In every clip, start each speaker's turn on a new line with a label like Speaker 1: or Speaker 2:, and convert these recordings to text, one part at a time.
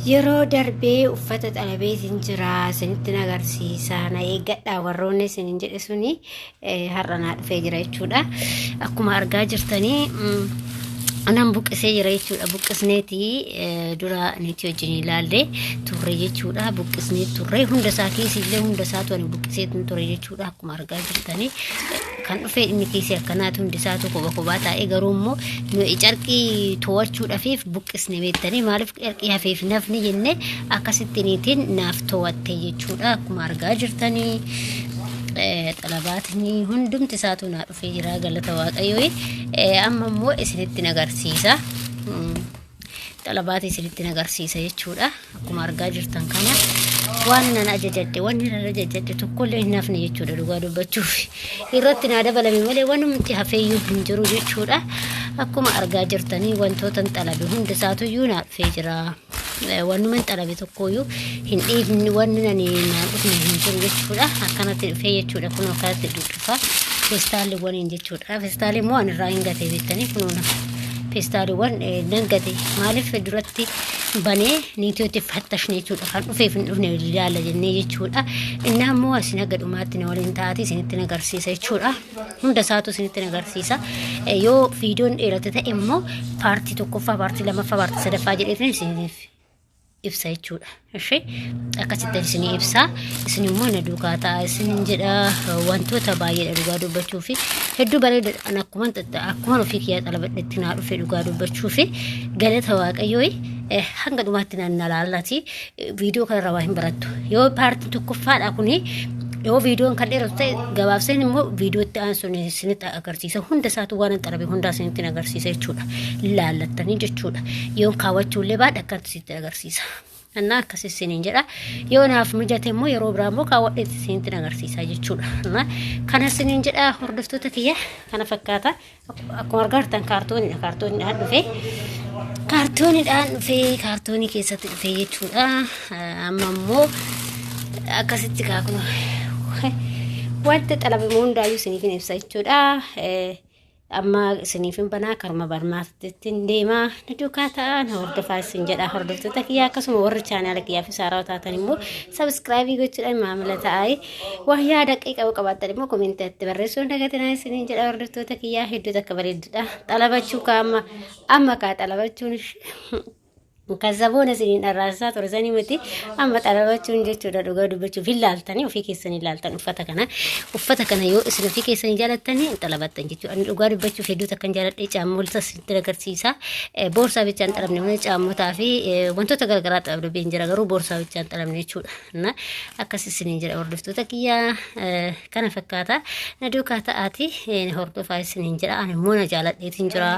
Speaker 1: Yeroo darbee uffata xalabeetiin jira isinitti agarsiisa na eeggadhaa warroonni isinin jedhe suni har'a naa dhufee jira jechuudha. Akkuma argaa jirtanii nan buqqisee jira jechuudha. Buqqisneeti dura niitii wajjin ilaalle turre jechuudha. Buqqisnee turre hunda isaa kiisiillee hunda isaatu ani buqqisee ture jechuudha. Akkuma argaa jirtanii kan dhufee inni kiisii akkanaati hundi isaatu kopha kophaa taa'ee garuu immoo nuyi carqii to'achuudhafiif buqqisne beektanii maaliif carqii hafeef nafni jenne akkasitti niitiin naaf to'atte jechuudha. Akkuma argaa jirtanii xalabaatni hundumti isaatu naa dhufee jira galata waaqayyoo. Amma immoo isinitti agarsiisa. Xalabaata isinitti agarsiisa jechuudha. Akkuma argaa jirtan kana waan nan ajajadhe wanni nan ajajadhe tokkollee hin hafne jechuudha dhugaa dubbachuuf. Irratti naa dabalame malee wanumti hafeeyyuu hin jiru jechuudha. Akkuma argaa jirtanii wantoota hin xalabe hundi isaatuyyuu naa dhufee jira. Wanuma hin xalabe tokkooyyuu hin dhiifne wanni nani naan dhufne hin jiru jechuudha. Akkanatti dhufee jechuudha kun akkanatti dhufa. Feestaalliiwwaniin jechuudha. Feestaalli immoo ani irraa hin gatee beektanii kunuun feestaaliiwwan nan gate maaliif duratti banee niitootti fattashne jechuudha. Kan dhufeef hin dhufne ilaalla jennee jechuudha. Inni ammoo isin haga dhumaatti na waliin taate isinitti agarsiisa jechuudha. Hunda isaatu isinitti agarsiisa. Yoo viidiyoon dheerate ta'e immoo paartii tokkoffaa, paartii lammaffaa, paartii sadaffaa jedheetiin isiniif ibsa jechuudha. Ishee akkasitti isinii ibsa. Isin immoo na duukaa ta'a isin jedha wantoota baay'eedha dhugaa dubbachuu fi hedduu bareedaadha. Akkuma akkuma ofii kiyyaa xalabadhetti naa dhufe dhugaa dubbachuu fi galata waaqayyoo hanga dhumaatti naan na laallati viidiyoo kanarraa waa hin barattu. Yoo paartii tokkoffaadha kuni yoo viidiyoon kan dheeratu ta'e gabaabseen immoo viidiyootti aansuun isinitti agarsiisa. Hunda isaatu waan hin xalabe hundaa isinitti agarsiisa jechuudha. Laallattanii jechuudha. Yoon kaawwachuullee baadha akkatti isinitti agarsiisa. Annaa akkas isiniin jedha. Yoo naaf mijate immoo yeroo biraa immoo kaawwadheetti isinitti agarsiisa jechuudha. Annaa kana isiniin jedha hordoftoota kiyya kana fakkaata. Akkuma argaa jirtan kaartooniidha. Kaartooniidhaan dhufe. Kaartooniidhaan dhufe kaartoonii keessatti dhufe jechuudha. Amma immoo akkasitti kaakunu wanta xalabamu hundaayyuu isiniif hin ibsa jechuudha. Amma isiniifin banaa karuma barmaatittiin deemaa na duukaa ta'aa na hordofaa isin jedha hordoftoota kiyyaa akkasuma warri chaanaala kiyyaa fi saaraa taatan immoo sabiskiraayibii gochuudhaan maamila ta'aa waan yaada qabu qabaattan immoo komeentiitti barreessuu hin dagatinaa isiniin jedha hordoftoota kiyyaa hedduu takka bareeddudha xalabachuu kaa amma amma kaa xalabachuun Kan saboona isiniin dharraasaa ture sanii miti amma xalabachuun jechuudha dhugaa dubbachuuf hin laaltanii ofii keessanii laaltan uffata kana uffata kana yoo isin ofii keessanii jaalattanii hin xalabattan jechuudha. Ani dhugaa dubbachuuf hedduu takkan jaaladhee caammolta isinitti agarsiisa. Boorsaa bichaa hin xalabne malee caammotaa fi wantoota garaagaraa xalabne hin jira garuu boorsaa bichaa hin xalabne jechuudha. Na akkas isiniin jedha hordoftoota kiyyaa kana fakkaata. Na duukaa ta'aati hordofaa isiniin jedha ani immoo na jaaladheetiin jira.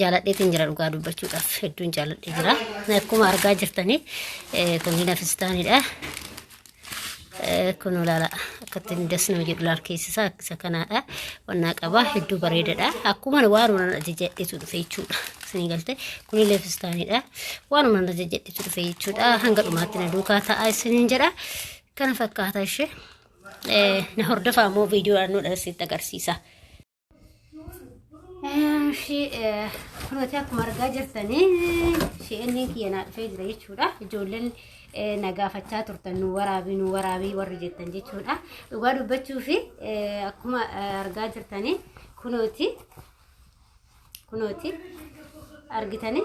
Speaker 1: Jaaladheetiin jira dhugaa dubbachuudhaaf hedduun jaaladhee jira. Akkuma argaa jirtanii kun nafistaanidha. Kun ilaala akkatti das nama jedhu laal keessisaa isa kanaadha. Wannaa qaba hedduu bareedaadha. Akkuma waanuma nan ajajadheetu dhufe jechuudha. Isinii galte kunillee fistaanidha. Waanuma nan ajajadheetu dhufe jechuudha. Hanga dhumaatti na duukaa ta'a isiniin jedha. Kana fakkaata ishee. Na hordofaa immoo viidiyoodhaan nu sitti agarsiisa. Kunooti akkuma argaa jirtanii shi'inniin kiyya naa dhufee jira jechuudha. Ijoolleen na gaafachaa turtan nu waraabii nu waraabii warri jettan jechuudha. Dhugaa dubbachuu fi akkuma argaa jirtanii kunooti kunooti argitanii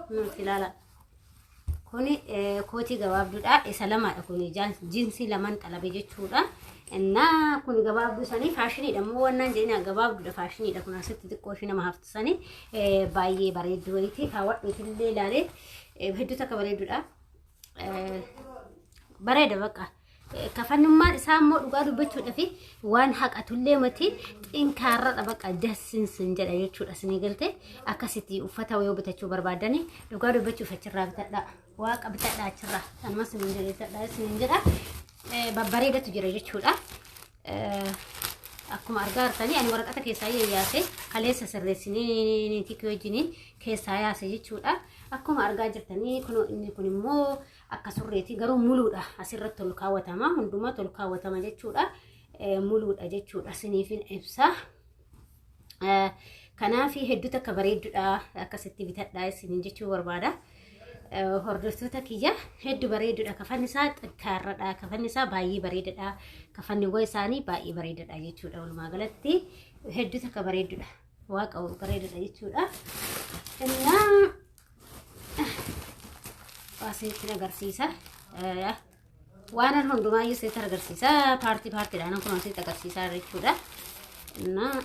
Speaker 1: kunooti ilaala. Kuni kootii gabaabduudha. Isa lamaadha kuni jiinsii laman xalabe jechuudha. Innaa kun gabaabduu sanii faashiniidha immoo wannaan jedhina gabaabduudha faashiniidha kun asitti xiqqoo ishii nama haftu sanii baay'ee bareedduu wayiiti kaawwadhuutillee ilaalee hedduu takka bareedduudha. Bareeda bakka. Kafannummaan isaa immoo dhugaa dubbachuudhaaf waan haqatullee miti xinkaarradha bakka dassinsin jedha jechuudha isinii galte akkasitti uffata yoo bitachuu barbaadani dhugaa dubbachuuf achirraa bitadha waaqa bitadha achirraa kanuma isiniin jedha bitadha isiniin jedha babbareedatu jira jechuudha. Akkuma argaa jirtanii ani waraqata keessaa yaase kaleessa sirreessinee niitii wajjiniin keessaa yaase jechuudha. Akkuma argaa jirtanii kun inni kun immoo akka surreeti garuu muluudha asirratti ol kaawwatama hundumaa ol kaawwatama jechuudha muluudha jechuudha siniifin ibsa kanaaf hedduu takka bareedduudha akkasitti bitadhaa isiniin jechuu barbaada. Hordoftoota kiyya, hedduu bareedudha. Kafanni isaa xikkaarradha. Kafanni isaa baay'ee bareedadha. Kafanniiwwan isaanii baay'ee bareedadha jechuudha. Walumaa galatti hedduu takka bareedudha. Waaqa, bareedadha jechuudha. Innaa asitti agarsiisa. Waan an hundumaayyuu sitti agarsiisa. Paartii paartiidhaan kun asitti agarsiisaa jechuudha. Innaa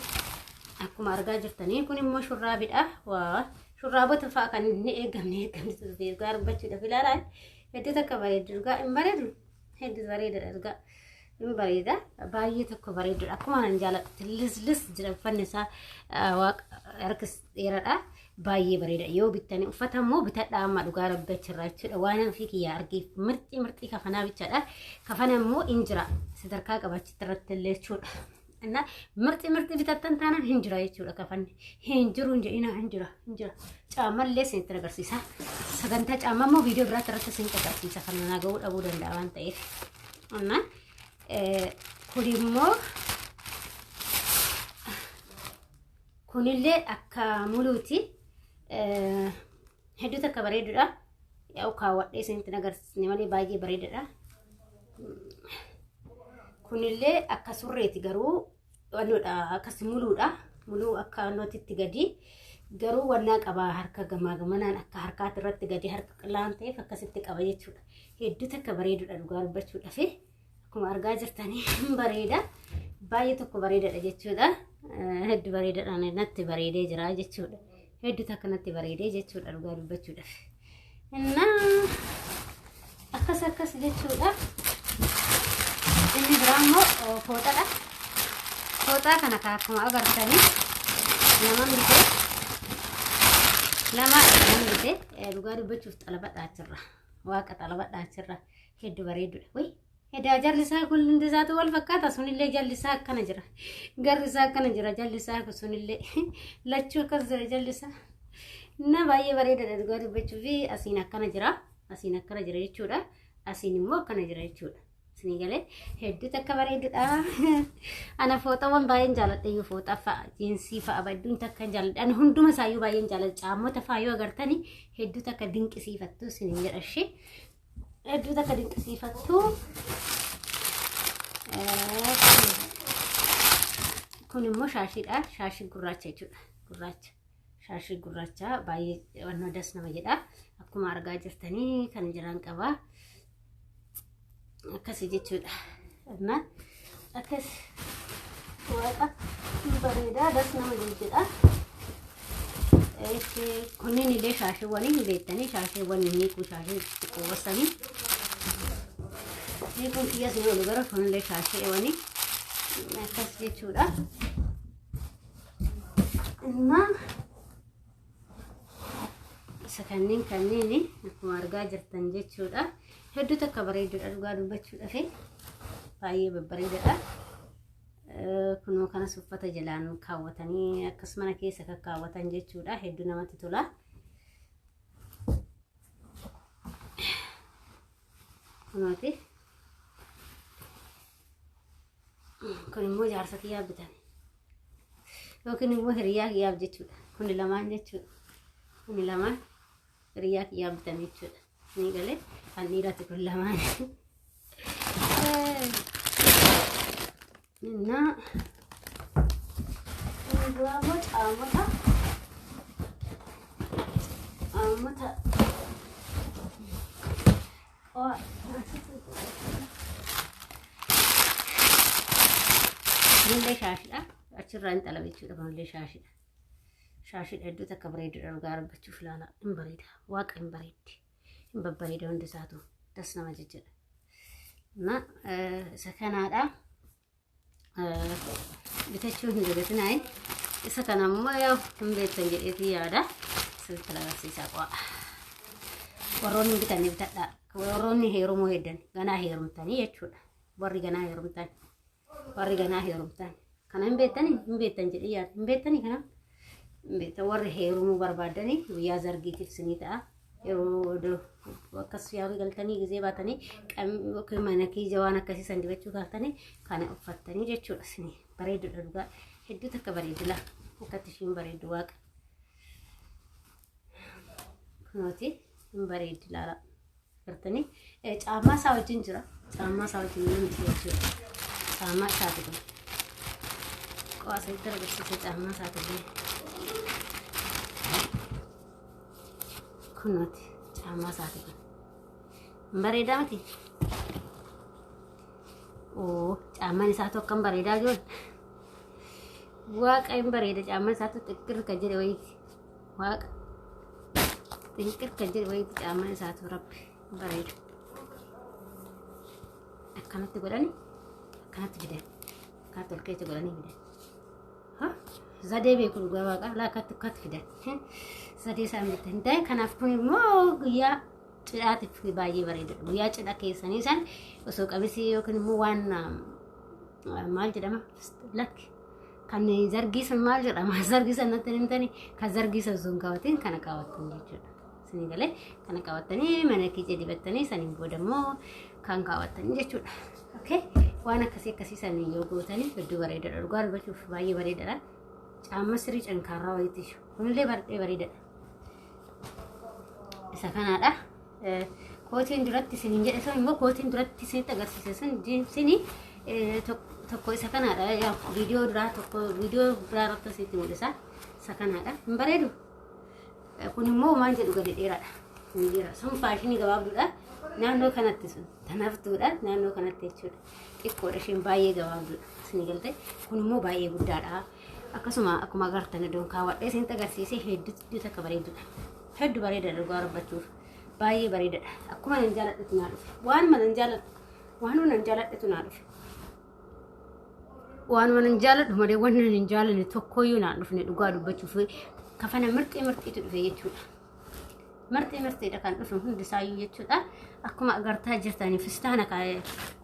Speaker 1: akkuma argaa jirtanii kun immoo shurraabidha. Waa shurraabota fa'a kan inni eegamne dhugaa dubbachuudhaaf ilaalaa, hedduu takka bareedu, dhugaa hin bareedu, hedduu bareedadha, dhugaa hin bareeda, baay'ee tokko bareedudha. Akkuma nan jaalladhu lislis jira uffanni isaa, waaqa, harkis dheeraadha. Baay'ee bareeda. Yoo bittanii uffata immoo bitadhaa amma, dhugaa rabbachirraa jechuudha. Waan ofii kiyyaa argeef mirxii mirxii kafanaa bichaadha. Kafana immoo hin jira sadarkaa qabachitti irratti illee jechuudha. Innaa mirxii mirxii bitattan taanaan hin jira jechuudha kafanni. Hin jiru hin jedhina, hin jira, hin jira. Caammallee isinitti agarsiisa. Sagantaa caammaa immoo viidiyoo biraatti irratti isinitti agarsiisa. Kan na ga'uu dhabuu danda'a waan ta'eef. Innaa kun immoo kunillee akka muluuti. Hedduu takka bareedudha. Yaa'u kaawwadhee isinitti agarsiisne malee baay'ee bareedadha. Kunillee akka surreeti, garuu wannoodha, akkas muluudha. Muluu akka nootitti gadi. Garuu wannaa qaba, harka gamaa gamanaan akka harkaatti irratti gadi harka qal'aan ta'eef akkasitti qaba jechuudha. Hedduu takka bareedudha dhugaa dubbachuudhaaf. Akkuma argaa jirtanii bareeda. Baay'ee tokko bareedadha jechuudha. Hedduu bareedadha, natti bareedee jira jechuudha. Hedduu takka natti bareedee jechuudha dhugaa dubbachuudhaaf. Innaa akkas akkas jechuudha. Inni biraa immoo fooxaadha. Fooxaa kana akkuma agartanii naman bitee, lama nan bitee, dhugaa dubbachuuf xalabadhaa achirra. Waaqa, xalabadhaa achirra, hedduu bareedudha. Wayi, edaa jalli isaa kun hundi isaatu wal fakkaata, sunillee jalli isaa akkana jira. Garri isaa akkana jira, jalli isaa kun sunillee lachuu akkas jira jalli isaa. Na baay'ee bareedaadha dhugaa dubbachuu fi asiin akkana jira. Asiin akkana jira jechuudha. Asiin immoo akkana jira jechuudha. Isinii galee, hedduu takka bareedudha. Ana fooxawwan baay'een jaaladha iyyuu, fooxaa fa'a, jiinsii fa'a hedduun takka jaaladha. Ani hunduma isaayyuu baay'een jaaladha. Caammota fa'a yoo agartani hedduu takka dinqisiifattu isiniin jedha ishee. Hedduu takka dinqisiifattu. Kun immoo shaashiidha. Shaashii gurraacha jechuudha. Gurraacha. Shaashii gurraacha baay'ee wannoo das nama jedha. Akkuma argaa jirtanii kan jiran qaba. Akkasi jechuudha. Amma akkas, waaqa, bareedaa, das nama jedha. Kunneen illee shaashiiwwan hin beektanii, shaashiiwwan hiikuu, shaashii xixiqqoowwasanii. Hiikuun kiyyas ni oolu, gara kunillee shaashiiwwanii akkas jechuudha. Amma isa kanneen akkuma argaa jirtan jechuudha. Hedduu takka bareedudha dhugaa dubbachuudhaaf, baay'ee babbareedadha. Kunoo kanas uffata jalaan kaawwatanii akkas mana keessa kakkaawwatan jechuudha. Hedduu namatti tola. Kunooti. Kun immoo jaarsa kiyyaaf bitame. Yookiin immoo hiriyaa kiyyaaf jechuudha. Kuni lamaan jechuudha. Kuni lamaan hiriyaa kiyyaaf bitame jechuudha. Ni galee, kan dhiiraati kun lamaan. Innaa inni biraa immoo caamota. Caamota. Kunillee shaashidha. Achirraa hin xalabe jechuudha. Kunillee shaashidha. Shaashidha, hedduu takka bareedudha dhugaa dubbachuuf, ilaala. Hin bareeda. Waaqa, hin bareeddi. Hin babbareeda hundi isaatu. Das nama jejjedha. Na isa kanaadha. Bitachuu hin dagatinaa. Isa kana immoo yaa hin beektan jedheetii yaada. Sirriitti agarsiisaa qo'a. Warroonni hin bitanne bitadhaa. Warroonni heerumuu heddan ganaa heerumtanii jechuudha. Warri ganaa heerumtan. Warri ganaa heerumtan. Kana hin beektanii? Hin beektan jedhee yaada. Hin beektanii kana? Hin beektan. Warri heerumuu barbaadanii guyyaa zargiitiif sinii ta'a. Yeroo akkas yaa'u galtanii gizee baatanii yookiin mana kiija waan akkasii san dibachuu kaaftanii kana uffattanii jechuudha sinii. Bareedudha dhugaa. Hedduu takka bareedila. Akkatti ishiin bareeddu, waaqa. Kunooti. Hin bareeddi ilaala. Gartanii caammaa isaa wajjin jira. Caammaa isaa wajjin ni miti jechuudha. Caammaa isaati kun. Qo'aa agarsiisa caammaa isaati illee. Kunooti caammaa isaati kun. Hin bareedaa miti? Oo, caammaan isaa akkam bareedaa jiru. Waaqa, hin bareeda caammaan isaatu, xiqqir kan jedhe wayiiti. Waaqa, xinqir kan jedhe wayiiti caammaan isaatu, rabbi hin bareeda. Akkanatti godhani, akkanatti fidan. Akkanatti ol keessa godhanii fidan. Zadee beeku dhugaa waaqa laa, akkatti akkatti fidan. Zadee isaan bitan ta'e. Kanaaf kun immoo guyyaa cidhaatiif baay'ee bareedadha. Guyyaa cidha keessanii san osoo qamisii yookiin immoo waan maal jedhama, lakki kan zargii sun maal jedhama, zargii san natti himtani, kan zargii san sun kaawwatiin kana kaawwattan jechuudha. Isin galee kana kaawwattanii mana kiicee dibattanii saniin booda immoo kan kaawwattanii jechuudha. Okay? Waan akkasii akkasii sanii yoo gootanii hedduu bareedaadha. Dhugaa dubbachuuf baay'ee bareedaadha. Caamma sirrii cankaarraa wayiiti. Kunillee baay'ee bareedaadha. Isa kanaadha. Kootiin duratti isiniin jedhe sun immoo, kootiin duratti isinitti agarsiise sun jiinsinii tokko isa kanaadha. Viidiyoo duraa tokko, viidiyoo biraa irratti isinitti mul'isa. Isa kanaadha. Hin bareedu? Kun immoo maal jedhu, gadi dheeraadha. Ni dheera. Sun faashinii gabaabduudha. Naannoo kanatti sun tanaftuudha. Naannoo kanatti jechuudha. Xiqqoodha isheen, baay'ee gabaabduudha. Isin galte, kun immoo baay'ee guddaadha. Akkasuma akkuma agartan iddoon kaawwadhee isinitti agarsiise hedduu takka bareedudha. Hedduu bareedaadha, dhugaa dubbachuuf. Baay'ee bareedaadha. Akkuma nan jaaladhutu naa dhufe. Waanuma nan jaaladhu. Waanuma nan jaaladhutu naa dhufe. Waanuma nan jaaladhu malee wanni nan hin jaalanne tokkoyyuu naan dhufne, dhugaa dubbachuuf. Kafana mirxii mirxiitu dhufe jechuudha. Mirxii mirxiidha kan dhufe hundisaayyuu jechuudha. Akkuma agartaa jirtanii fistaana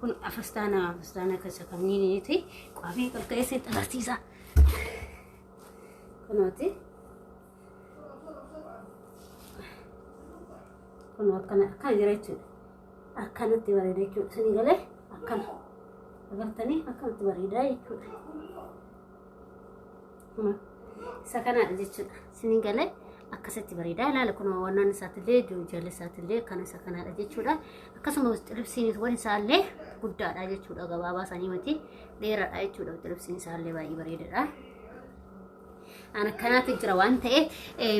Speaker 1: kun fistaana keessa kamiiniiti qaamii qolqeessee agarsiisa. Kunooti. Kun akkana akkana jira jechuudha. Akkanatti bareeda jechuudha. Isinii galee akkana. Agartanii, akkanatti bareeda jechuudha. Isa kanaadha jechuudha. Isinii galee akkasitti bareeda. Ilaala, kun wannaan isaatillee, jalli isaatillee kana isa kanaadha jechuudha. Akkasuma xilibsiin waan isaallee guddaadha jechuudha. Gabaabaa sanii miti, dheeraadha jechuudha. Xilibsiin isaallee baay'ee bareedaadha. An akkanaatti jira waan ta'eef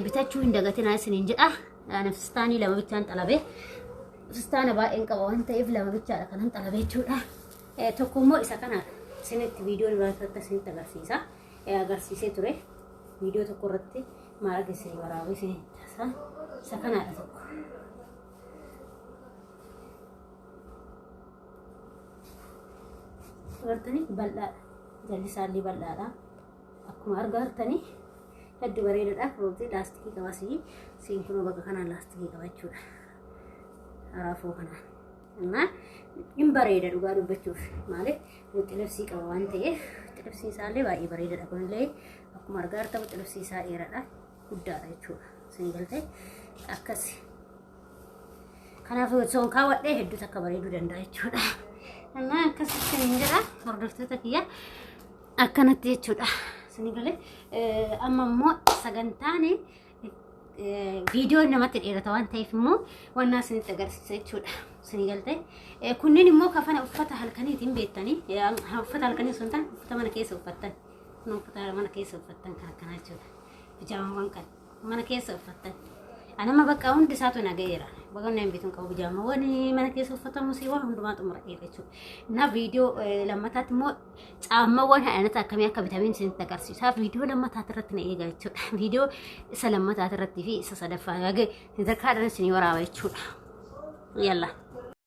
Speaker 1: bitachuu hin dagatinaa isiniin jedha. Ani fistaanii lama bichaan xalabe. Fistaana baay'een qaba waan ta'eef lama bichaadha kanan xalabe jechuudha. Tokko immoo isa kanaadha. Isinitti viidiyoo irratti isinitti agarsiisa. Agarsiisee ture. Viidiyoo tokko irratti maal agarsiisee waraabee isinitti isa kanaadha tokko. Agartanii, bal'aadha. Jalli isaallee bal'aadha. Akkuma argartanii hedduu bareedaadha. Roobni laastikii qaba asii. Siin kunoo bakka kanaan laastikii qaba jechuudha. Araafoo kanaan. Innaa hin bareeda dhugaa dubbachuuf. Maaliif, wuxxilibsii qaba waan ta'eef, wuxxilibsiin isaallee baay'ee bareedaadha. Kunillee akkuma argaa jirtan wuxxilibsii isaa dheeraadha. Guddaadha jechuudha. Isin galtee akkasi. Kanaaf osoo kaawwadhee hedduu takka bareeduu danda'a jechuudha. Innaa akkasitti hin jedha hordoftoota kiyya, akkanatti jechuudha. Isin galee amma immoo sagantaan viidiyoo namatti dheerata waan ta'eef immoo wannaa isinitti agarsiisa jechuudha. Isin galtee kunneen immoo kafana uffata halkaniitiin beektanii, uffata halkanii osoo hin taane uffata mana keessa uffattan. Kun uffata mana keessa uffattan kan akkanaa jechuudha. Bijaamawwan kan mana keessa uffattan. Anama bakka hundi isaatu na ga'eera. Bakka hin bituun qabu, bijaamawwan mana keessa uffatamu si waan hundumaa xumuradheera jechuudha. Na viidiyoo lammataatti immoo caammawwan haadhanata akkamii akka bitamiin isinitti agarsiisa. Viidiyoo lammataatti irratti na eegaa jechuudha. Viidiyoo isa lammataatti irratti fi isa sadaffaa sadarkaadhaan isinii waraaba jechuudha. Yalla.